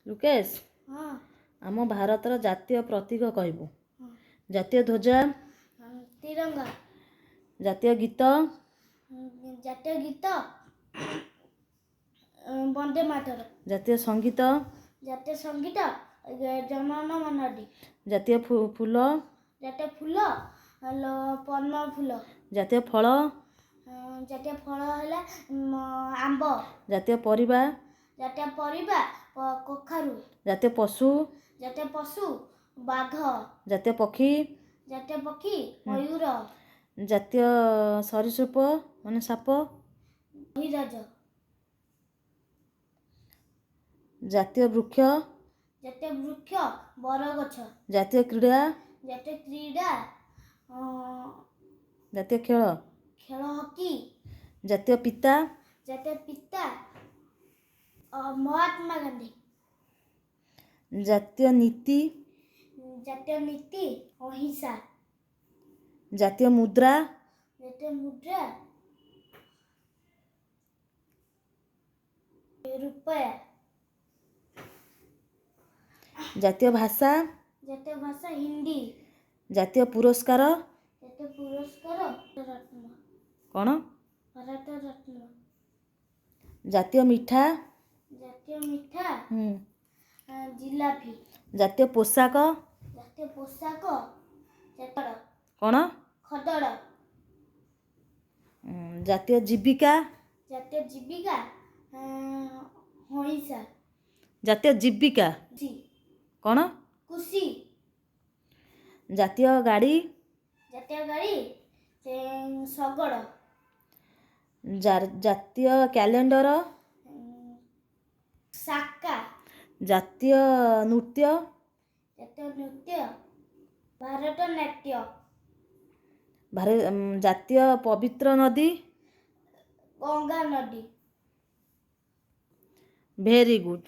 ଲୁକେଶ। ହଁ। ଆମ ଭାରତର ଜାତୀୟ ପ୍ରତୀକ କହିବୁ। ହଁ। ଜାତୀୟ ଧ୍ୱଜା? ତିରଙ୍ଗା। ଜାତୀୟ ଗୀତ? ଜାତୀୟ ଗୀତ ବନ୍ଦେ ମାତରମ୍। ଜାତୀୟ ସଙ୍ଗୀତ? ଜାତୀୟ ସଙ୍ଗୀତ ଜନଗଣ ମନଦି। ଜାତୀୟ ଫୁଲ? ଜାତୀୟ ଫୁଲ ପଦ୍ମ ଫୁଲ। ଜାତୀୟ ଫଳ? ଜାତୀୟ ଫଳ ହେଲା ଆମ୍ବ। ଜାତୀୟ ପରିବା? ଜାତୀୟ ପରିବା କଖାରୁ। ଜାତୀୟ ପଶୁ? ଜାତୀୟ ପଶୁ ବାଘ। ଜାତୀୟ ପକ୍ଷୀ? ଜାତୀୟ ପକ୍ଷୀ ମୟୂର। ଜାତୀୟ ସରୀସୃପ ମାନେ ସାପ? ଅହିରାଜ। ଜାତୀୟ ବୃକ୍ଷ? ଜାତୀୟ ବୃକ୍ଷ ବରଗଛ। ଜାତୀୟ କ୍ରୀଡ଼ା? ଜାତୀୟ କ୍ରୀଡ଼ା ଜାତୀୟ ଖେଳ? ଖେଳ ହକି। ଜାତୀୟ ପିତା? ଜାତୀୟ ପିତା ମହାତ୍ମା ଗାନ୍ଧୀ। ଜାତୀୟ ନୀତି? ଜାତୀୟ ନୀତି ଅହିଂସା। ଜାତୀୟ ମୁଦ୍ରା? ଜାତୀୟ ମୁଦ୍ରା ରୁପୟା। ଜାତୀୟ ଭାଷା? ଜାତୀୟ ଭାଷା ହିନ୍ଦୀ। ଜାତୀୟ ପୁରସ୍କାର? ଜାତୀୟ ପୁରସ୍କାର ରତ୍ନ। କ'ଣ? ଭାରତ ରତ୍ନ। ଜାତୀୟ ମିଠା? ଜାତୀୟ ମିଠା ଜିଲାପି। ଜାତୀୟ ପୋଷାକ? ଜାତୀୟ ପୋଷାକ କ'ଣ? ଖଦଡ଼। ଜାତୀୟ ଜୀବିକା? ଜାତୀୟ ଜୀବିକା ହଇଁସା। ଜାତୀୟ ଜୀବିକା? କ'ଣ? କୃଷି। ଜାତୀୟ ଗାଡ଼ି? ଜାତୀୟ ଗାଡ଼ି ଶଗଡ଼। ଜାତୀୟ କ୍ୟାଲେଣ୍ଡର? ସାକା। ଜାତୀୟ ନୃତ୍ୟ? ଜାତୀୟ ନୃତ୍ୟ ଭାରତନାଟ୍ୟ। ଜାତୀୟ ପବିତ୍ର ନଦୀ? ଗଙ୍ଗା ନଦୀ। Very good.